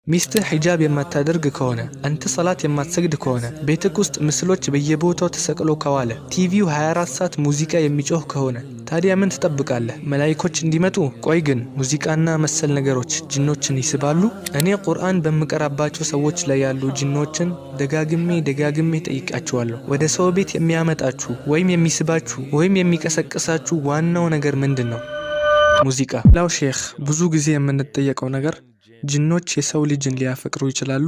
ሚስትህ ሒጃብ የማታደርግ ከሆነ፣ አንተ ሰላት የማትሰግድ ከሆነ፣ ቤትክ ውስጥ ምስሎች በየቦታው ተሰቅሎ ከዋለ፣ ቲቪው 24 ሰዓት ሙዚቃ የሚጮህ ከሆነ ታዲያ ምን ትጠብቃለህ? መላይኮች እንዲመጡ? ቆይ ግን ሙዚቃና መሰል ነገሮች ጅኖችን ይስባሉ? እኔ ቁርአን በምቀራባቸው ሰዎች ላይ ያሉ ጅኖችን ደጋግሜ ደጋግሜ ጠይቃቸዋለሁ። ወደ ሰው ቤት የሚያመጣችሁ ወይም የሚስባችሁ ወይም የሚቀሰቅሳችሁ ዋናው ነገር ምንድን ነው? ሙዚቃ። ላው ሼክ፣ ብዙ ጊዜ የምንጠየቀው ነገር ጅኖች የሰው ልጅን ሊያፈቅሩ ይችላሉ?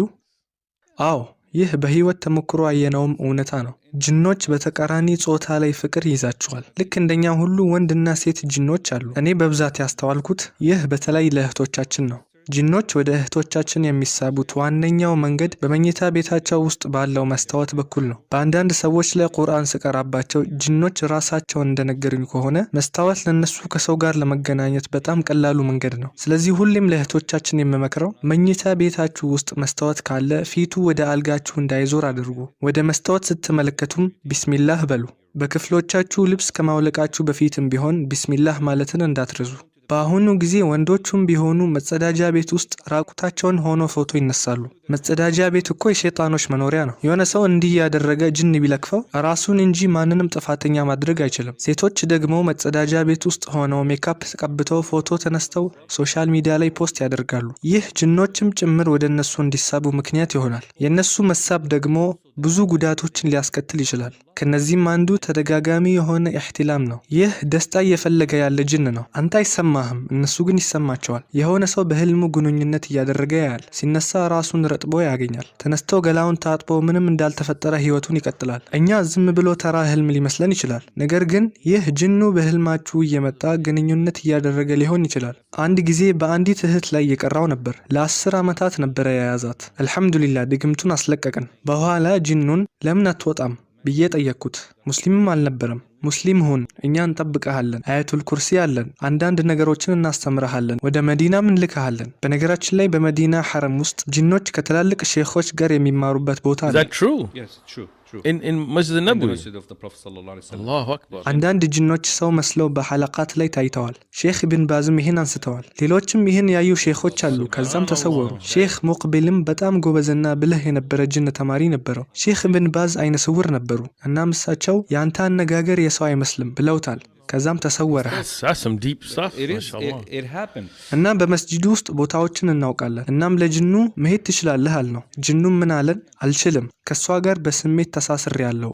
አዎ፣ ይህ በህይወት ተሞክሮ ያየነውም እውነታ ነው። ጅኖች በተቃራኒ ጾታ ላይ ፍቅር ይይዛቸዋል። ልክ እንደኛ ሁሉ ወንድና ሴት ጅኖች አሉ። እኔ በብዛት ያስተዋልኩት ይህ በተለይ ለእህቶቻችን ነው። ጅኖች ወደ እህቶቻችን የሚሳቡት ዋነኛው መንገድ በመኝታ ቤታቸው ውስጥ ባለው መስታወት በኩል ነው። በአንዳንድ ሰዎች ላይ ቁርአን ስቀራባቸው ጅኖች ራሳቸውን እንደነገሩኝ ከሆነ መስታወት ለነሱ ከሰው ጋር ለመገናኘት በጣም ቀላሉ መንገድ ነው። ስለዚህ ሁሌም ለእህቶቻችን የምመክረው መኝታ ቤታችሁ ውስጥ መስታወት ካለ ፊቱ ወደ አልጋችሁ እንዳይዞር አድርጉ። ወደ መስታወት ስትመለከቱም ቢስሚላህ በሉ። በክፍሎቻችሁ ልብስ ከማውለቃችሁ በፊትም ቢሆን ቢስሚላህ ማለትን እንዳትረሱ። በአሁኑ ጊዜ ወንዶቹም ቢሆኑ መጸዳጃ ቤት ውስጥ ራቁታቸውን ሆኖ ፎቶ ይነሳሉ። መጸዳጃ ቤት እኮ የሸይጣኖች መኖሪያ ነው። የሆነ ሰው እንዲህ ያደረገ ጅን ቢለክፈው ራሱን እንጂ ማንንም ጥፋተኛ ማድረግ አይችልም። ሴቶች ደግሞ መጸዳጃ ቤት ውስጥ ሆነው ሜካፕ ተቀብተው ፎቶ ተነስተው social media ላይ post ያደርጋሉ። ይህ ጅኖችም ጭምር ወደ እነሱ እንዲሳቡ ምክንያት ይሆናል። የእነሱ መሳብ ደግሞ ብዙ ጉዳቶችን ሊያስከትል ይችላል። ከነዚህም አንዱ ተደጋጋሚ የሆነ ኢሕቲላም ነው። ይህ ደስታ እየፈለገ ያለ ጅን ነው። አንተ አይሰማህም፣ እነሱ ግን ይሰማቸዋል። የሆነ ሰው በህልሙ ግንኙነት እያደረገ ያያል። ሲነሳ ራሱን ረጥቦ ያገኛል። ተነስቶ ገላውን ታጥቦ ምንም እንዳልተፈጠረ ህይወቱን ይቀጥላል። እኛ ዝም ብሎ ተራ ህልም ሊመስለን ይችላል። ነገር ግን ይህ ጅኑ በህልማችሁ እየመጣ ግንኙነት እያደረገ ሊሆን ይችላል። አንድ ጊዜ በአንዲት እህት ላይ እየቀራው ነበር። ለ10 ዓመታት ነበረ የያዛት። አልሐምዱሊላህ ድግምቱን አስለቀቅን። በኋላ ጅኑን ለምን አትወጣም ብዬ ጠየቅኩት። ሙስሊምም አልነበረም። ሙስሊም ሁን፣ እኛ እንጠብቀሃለን፣ አያቱል ኩርሲ አለን፣ አንዳንድ ነገሮችን እናስተምረሃለን፣ ወደ መዲናም እንልክሃለን። በነገራችን ላይ በመዲና ሐረም ውስጥ ጅኖች ከትላልቅ ሼኾች ጋር የሚማሩበት ቦታ Is አለ። that true? Yes, true, true. In Masjid In the al-Nabawi? Masjid of the Prophet sallallahu alaihi wasallam. Allahu Akbar. አንዳንድ ጅኖች ሰው መስለው በሐለቃት ላይ ታይተዋል። ሼክ ኢብን ባዝም ይህን አንስተዋል። ሌሎችም ይህን ያዩ ሼኾች አሉ። ከዛም ተሰወሩ። ሼክ ሙቅቢልም በጣም ጎበዝና ብልህ የነበረ ጅን ተማሪ ነበረው። ሼክ ኢብን ባዝ አይነ ስውር ነበሩ። እናም እሳቸው የአንተ አነጋገር የሰው አይመስልም ብለውታል። ከዛም ተሰወረ። That's some deep stuff. It is. mashallah. It happened. እና በመስጂዱ ውስጥ ቦታዎችን እናውቃለን። እናም ለጅኑ መሄድ ትችላለህ አልነው። ጅኑም ምን አለን? አልችልም፣ ከእሷ ጋር በስሜት ተሳስሬያለሁ።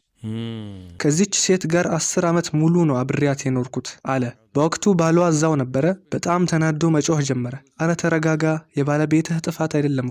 ከዚች ሴት ጋር 10 ዓመት ሙሉ ነው አብሬያት የኖርኩት አለ። በወቅቱ ባሏ እዛው ነበረ። በጣም ተናዶ መጮህ ጀመረ። አረ ተረጋጋ፣ የባለቤትህ ጥፋት አይደለም